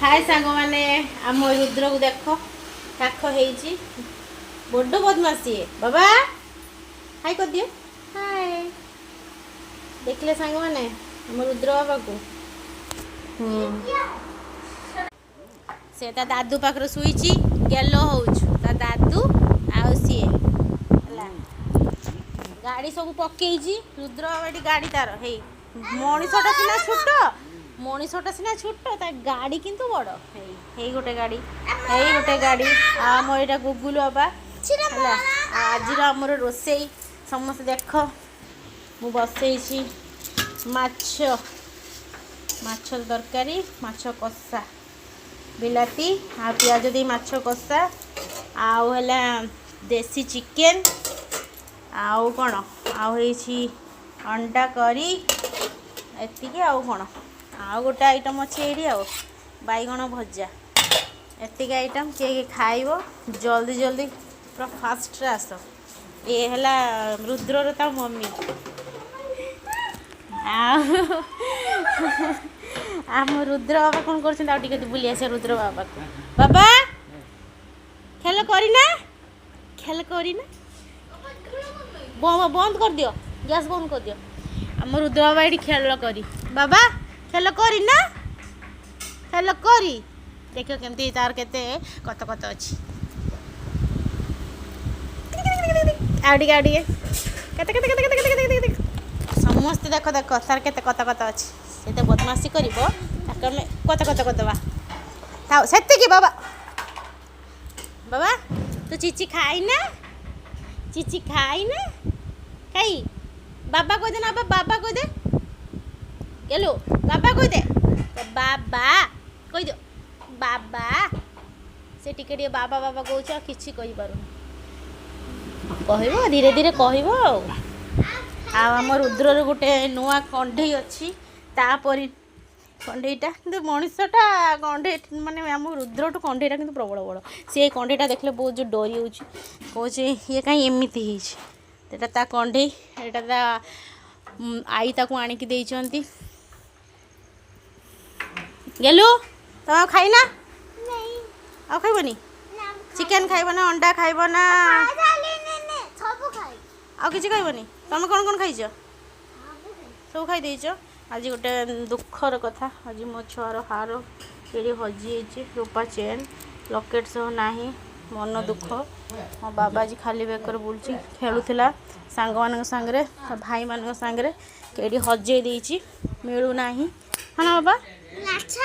ହାଏ ସାଙ୍ଗମାନେ, ଆମ ରୁଦ୍ରକୁ ଦେଖ, କାଖ ହେଇଛି। ବଡ଼ ବଦମାସି ଇଏ। ବାବା, ହାଇ କରିଦିଅ, ହାଏ। ଦେଖିଲେ ସାଙ୍ଗମାନେ ଆମ ରୁଦ୍ର ବାବାକୁ? ସେ ତା ଦାଦୁ ପାଖରେ ଶୋଇଛି, ଗେଲ ହଉଛୁ ତା ଦାଦୁ ଆଉ ସିଏ। ହେଲା, ଗାଡ଼ି ସବୁ ପକେଇଛି ରୁଦ୍ର ବାବା ଏଠି। ଗାଡ଼ି ତାର ହେଇ, ମଣିଷଟା ସିନା ଛୋଟ, ମଣିଷଟା ସିନା ଛୋଟ, ତା ଗାଡ଼ି କିନ୍ତୁ ବଡ଼। ହେଇ ହେଇ, ଗୋଟେ ଗାଡ଼ି, ହେଇ ଗୋଟେ ଗାଡ଼ି। ଆଉ ଆମର ଏଇଟା ଗୁଗୁଲୁ ବାବା। ହେଲା, ଆଉ ଆଜିର ଆମର ରୋଷେଇ ସମସ୍ତେ ଦେଖ। ମୁଁ ବସେଇଛି ମାଛ, ମାଛ ତରକାରୀ, ମାଛ କଷା, ବିଲାତି ଆଉ ପିଆଜ ଦେଇ ମାଛ କଷା, ଆଉ ହେଲା ଦେଶୀ ଚିକେନ୍, ଆଉ କ'ଣ, ଆଉ ହେଇଛି ଅଣ୍ଡା କରି। ଏତିକି। ଆଉ କ'ଣ, ଆଉ ଗୋଟେ ଆଇଟମ୍ ଅଛି ଏଇଠି, ଆଉ ବାଇଗଣ ଭଜା। ଏତିକି ଆଇଟମ୍। କିଏ କିଏ ଖାଇବ, ଜଲ୍ଦି ଜଲ୍ଦି ପୁରା ଫାଷ୍ଟରେ ଆସ। ଇଏ ହେଲା ରୁଦ୍ରର ତା ମମି। ଆଉ ଆମ ରୁଦ୍ର ବାବା କ'ଣ କରୁଛନ୍ତି? ଆଉ ଟିକେ ବୁଲି ଆସିବା ରୁଦ୍ର ବାବାକୁ। ବାବା, ଖେଳ କରିନା? ଖେଳ କରିନା? ବନ୍ଦ କରିଦିଅ, ଗ୍ୟାସ୍ ବନ୍ଦ କରିଦିଅ। ଆମ ରୁଦ୍ର ବାବା ଏଠି ଖେଳ କରି। ବାବା, ଖେଳ କରିନା? ଖେଳ କରି ଦେଖିବ କେମିତି ତାର କେତେ କତ କତ ଅଛି। ଆଉ ଟିକେ, ଆଉ ଟିକେ, କେତେ କେତେ କେତେ କେତେ କେତେ କେତେ କେତେ। ସମସ୍ତେ ଦେଖ, ଦେଖ ତାର କେତେ କତ କତ ଅଛି। ସେ ତ ବଦମାସି କରିବ, ତାକୁ ଆମେ କତ କତ କରିଦେବା। ଥାଉ ସେତିକି। ବାବା, ବାବା, ତୁ ଚିଚି ଖାଇନା? ଚିଚି ଖାଇନା? ଖାଇ ବାବା କହିଦେ ନା। ବାବା, ବାବା କହିଦେ। ଗେଲୁ, ବାବା କହିଦେ, ବାବା କହିଦିଅ, ବାବା। ସେ ଟିକେ ଟିକେ ବାବା ବାବା କହୁଛି, ଆଉ କିଛି କହିପାରୁନି। କହିବ, ଧୀରେ ଧୀରେ କହିବ। ଆଉ ଆଉ ଆମ ରୁଦ୍ରର ଗୋଟେ ନୂଆ କଣ୍ଢେଇ ଅଛି, ତାପରି କଣ୍ଢେଇଟା। କିନ୍ତୁ ମଣିଷଟା କଣ୍ଢେଇ ମାନେ ଆମ ରୁଦ୍ରଠୁ କଣ୍ଢେଇଟା କିନ୍ତୁ ପ୍ରବଳ ବଡ଼। ସେ କଣ୍ଢେଇଟା ଦେଖିଲେ ବହୁତ ଜୋର ଡରି ଯାଉଛି, କହୁଛି ଇଏ କାହିଁ ଏମିତି ହେଇଛି। ଏଇଟା ତା କଣ୍ଢେଇ, ଏଇଟା ତା ଆଈ ତାକୁ ଆଣିକି ଦେଇଛନ୍ତି। ଗେଲୁ, ତମେ ଆଉ ଖାଇନା? ଆଉ ଖାଇବନି? ଚିକେନ୍ ଖାଇବ ନା ଅଣ୍ଡା ଖାଇବ ନା ସବୁ ଖାଇ। ଆଉ କିଛି ଖାଇବନି? ତମେ କ'ଣ କ'ଣ ଖାଇଛ? ସବୁ ଖାଇ ଦେଇଛ। ଆଜି ଗୋଟେ ଦୁଃଖର କଥା, ଆଜି ମୋ ଛୁଆର ହାର ଏଠି ହଜିଯାଇଛି। ରୂପା ଚେନ୍ ଲକେଟ୍ ସହ ନାହିଁ। ମନ ଦୁଃଖ। ମୋ ବାବା ଆଜି ଖାଲି ବେକରେ ବୁଲୁଛି। ଖେଳୁଥିଲା ସାଙ୍ଗମାନଙ୍କ ସାଙ୍ଗରେ, ତା ଭାଇମାନଙ୍କ ସାଙ୍ଗରେ, କେଠି ହଜେଇ ଦେଇଛି, ମିଳୁନାହିଁ। ହଁ ନା ବାବା? ନାଚ।